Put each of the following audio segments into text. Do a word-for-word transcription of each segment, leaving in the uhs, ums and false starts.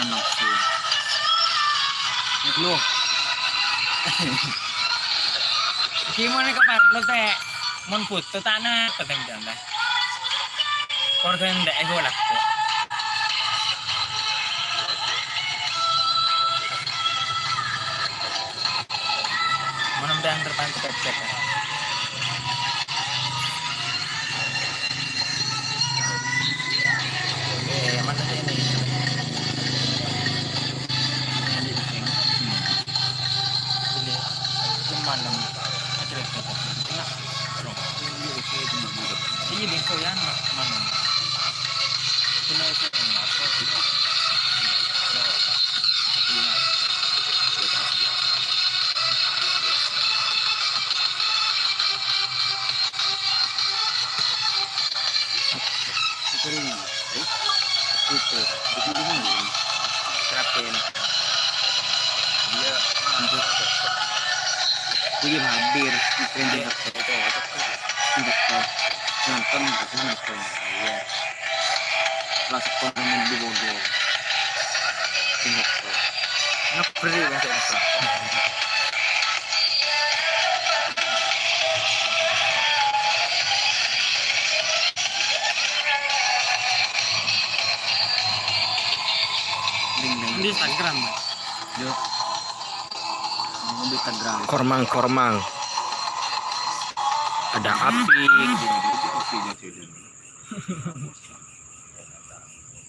Langsung. Ngedlo. Gimana kabar? Lu teh mon butuh tanah, ketemu lah. Korban ndak ego lah. Mudah-mudahan terbantu pepet. Eh, mana ini? Ini, cuman, ini bengkok ya, mana? Sering, eh? Itu, itu gimana ini? Terapin. Iya, hampir. Iya, hampir. Keren juga. Iya, itu, itu, itu. Enggak tahu. Nonton, nonton. Iya. Kelas sekolah main di Bogor. Ingat tuh. Ngeberi bahasa Indonesia. Di Instagram. Yo. Di Instagram. Kormang-kormang. Ada api.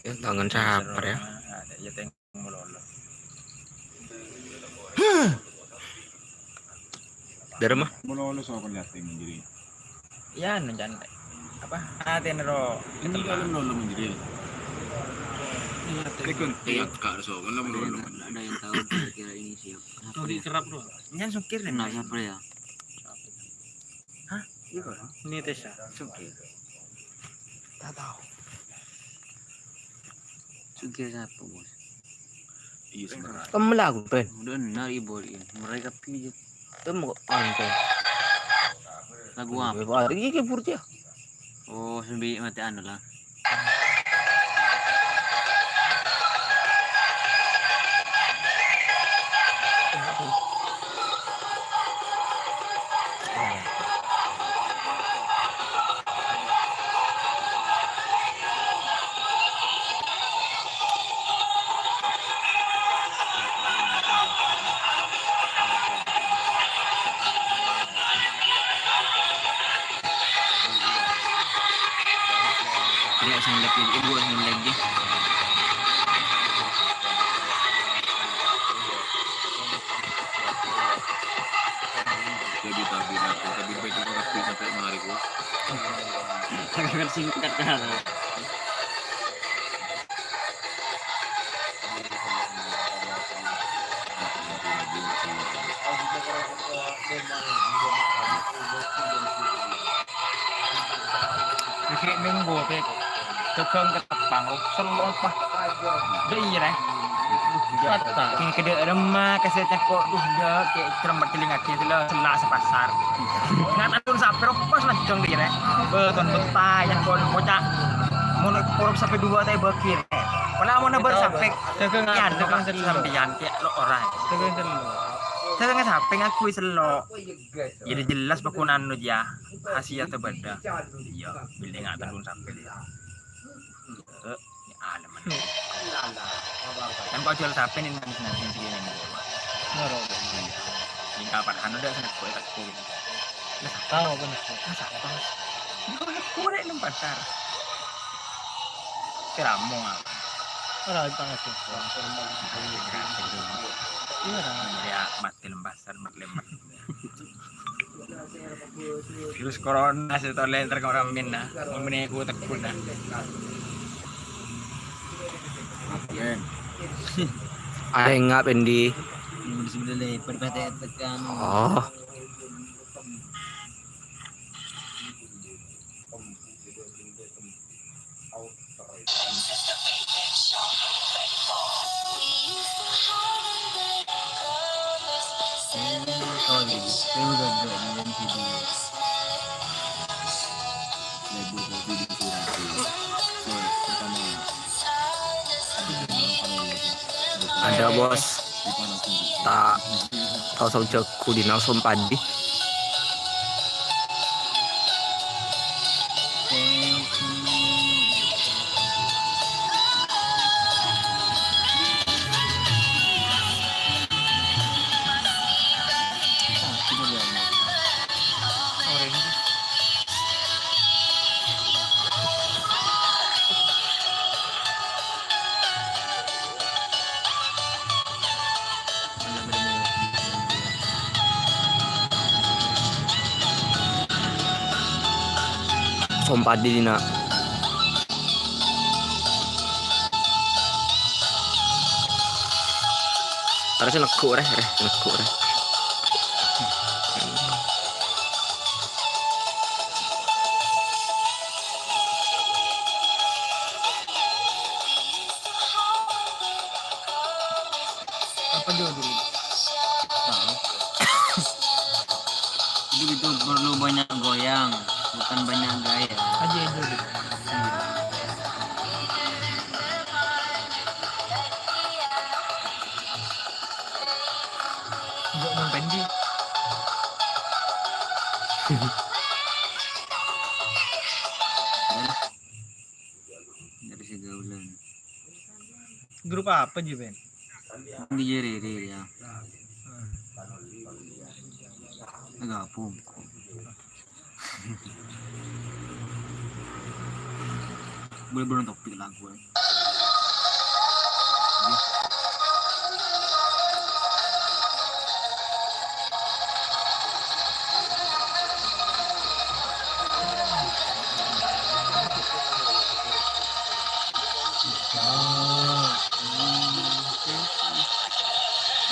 Ya, tangan sabar ya. Iya, teng. Dârâmma? Malolo sokon yatim jadi. Ya, anu, can. Apa? Atene ro. Ini kalau malolo menjadi. Iya, teng. Tekun. Iya, Kak, sokon lah malolo. Ada yang tahu kira-kira ini siapa? Togi kerap, Bro. Nyan sukir, nah, siapa ya? Hah? Iya, Bro. Ini Tessa. Sukir. Tak tahu. Sugih sapa, Bos? Iya, sebenarnya. Kemla aku, Ben. Udah benar, Ibu. Mereka pilih. Tem kok, Ben. Lagu apa? Wah, iki, iki, Burja. Oh, sambil mati anu lah. Kena sing lagi, eh, dua sing lagi. Jadi tapi, tapi, tapi baik itu tapi sampai mari, Bu. Sangat singkat cara. Akhirnya minggu, Pik. Dagang ketepang, oh, selo, Pak. Udah iya, Reh. Kata. Kayak kede remah, kasih cekok, duh, dah, kayak cermet telinga, kayak selo, sela sepasar. Nggak tahu sampai, oh, pas langsung dia, Reh. Eh, ton betah, yang kon kocak. Mau naik korup sampai dua, tapi bakir. Pala mau nebar sampai. Dagang, ya, dagang dagang selo. Sampeyan, kayak lo orang. Dagang selo. Dagang sampai ngaku selo. Jadi jelas pekunan nu ya. Khasiat beda. Iya, beli nggak terus sampai dia. Eh, ya, alam. Kan kau jual sampai nih, nangis, nangis, segini nih. Noro. Iya. Lingkapan anu dah, sana kue tak kue. Tahu apa nih? Masa tahu? Kau naik nang pasar. Keramu apa? Ora, itu nggak sih. Iya, ora. Ya, mati lem pasar, mati lem. Virus corona sè tolè entar ka orèng minna. Mon mènè ku tebbhun, nah. Oke. Aèng ngap, Endi? Bismillah, berkata tekan. Oh. Bos, ta' tao saos jhâghung, dina saos padhi. Saos padhi dina. Harus neggu', rè, rè, neggu', rè. Apa judul? Tahu. Hidup itu perlu banyak goyang, bukan banyak gaya. Aja judul. Enggak nonton ji. Dari segaulan. Grup apa ji, Ben? Di Jerry, ya. Enggak, pungkul. Boleh belum topik lagu, eh.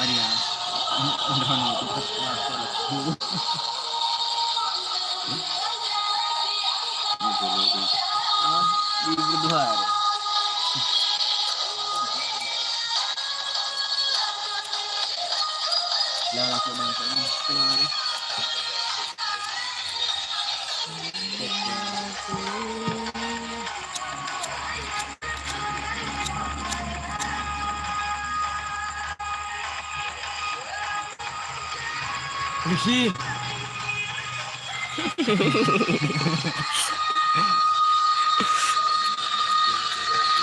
Arya. Di berdua. Lah, langsung bangsa ini. Keluar. Polisi.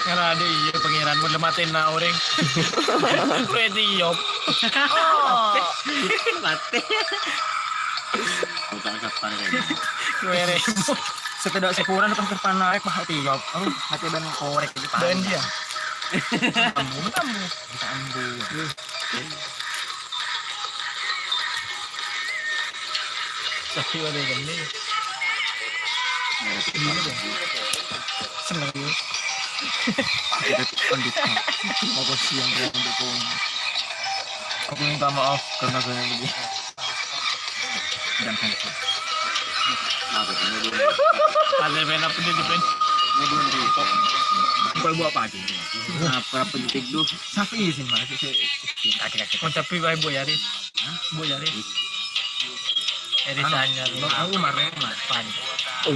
Ngarade iya, Pangeran, mon la matena oreng. Lu etiop. Oh. Mate. Utang kapan ini? Kue remo. Setidaknya sepuluhan pas terpanarik, wah, etiop. Aduh, mati ban korek di. Dan dia. Ambu, ambu. Ambu. Tapi ada gini. Gini deh. Seneng ya. Kita lanjut. Apa sih yang kita dukung? Aku minta maaf karena saya begini. Dan saya. Ada main apa nih, Ben? Ini belum di. Bukan buat apa aja. Apa penting tuh? Sapi sih, Mas. Kaki-kaki. Mau sapi, Pak, Bu Yaris. Hah? Bu Yaris. Yaris. Anu, anyar. Mau, mau kemarin, Mas. Pan.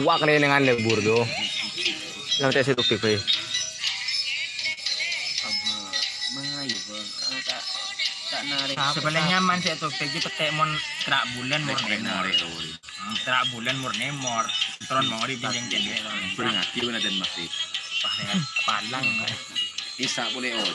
Uwak kena dengan lebur tuh. Nang tes itu, Pi. Apa? Mengayu, Bang. Anu tak, tak narik. Sebenarnya man sih tuh, Pi, kita kayak mon kerak bulan, mon narik. Terak bulan murni mor. Tron mori binjeng cendek. Peringati wena dan masih. Wah, dengan palang. Isa pule, oh.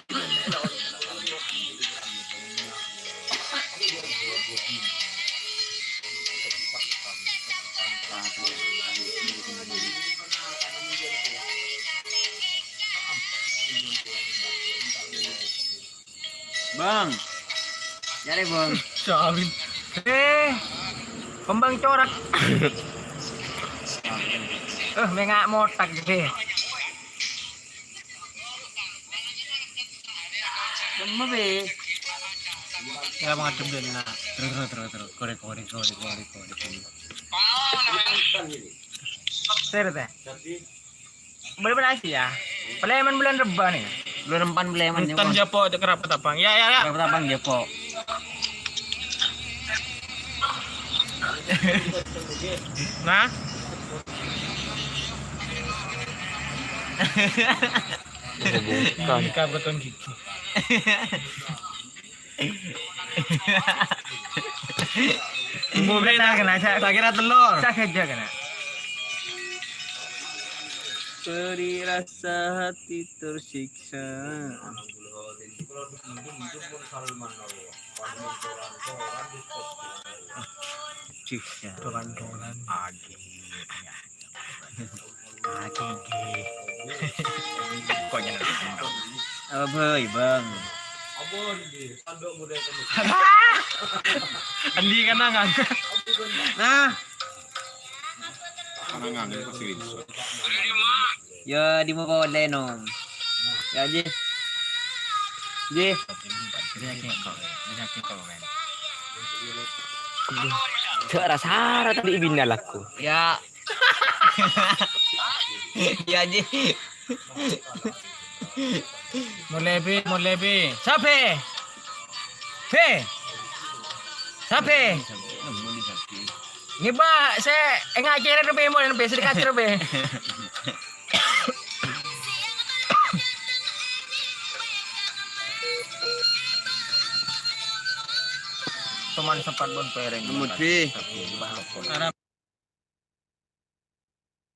Bang. Jare, Bang. Samin. Eh, kembang corak. Eh, mengak motak gitu. Kemma, Be? Ya, mengadem dulu, nah. Terus, terus, terus, terus. Korek, korek, korek, korek, korek. Seret, ya? Boleh berhasil ya. Peleman bulan Reba nih. Bulan empat peleman. Entan japo cek rapat apa? Ya, ya, ya. Rapat apa japo? Nah. Bukan. Ini kabeton gitu. Mungkin tak kena, cak. Tak kira telur. Cak aja kena. Beri rasa hati tersiksa. Cih, ya. Dolan-dolan. Agi. Agi, agi. Kok jangan. Apa, Bang? Andi kenangan. Nah. Kenangan itu pasti bisa. Ya, di muka oleh, no. Ya, Ji. Ji. Cak rasa-rasa tadi bina laku. Ya. Ya, Ji. Mulai, Bi, mulai, Bi. Sape? Be. Sape? Ngibâ, sè enga' cèrè' rè, Be, mon, Be, sè dikacer, Be. Cuman sempat pon pereng. Nemut, Bi. Arab.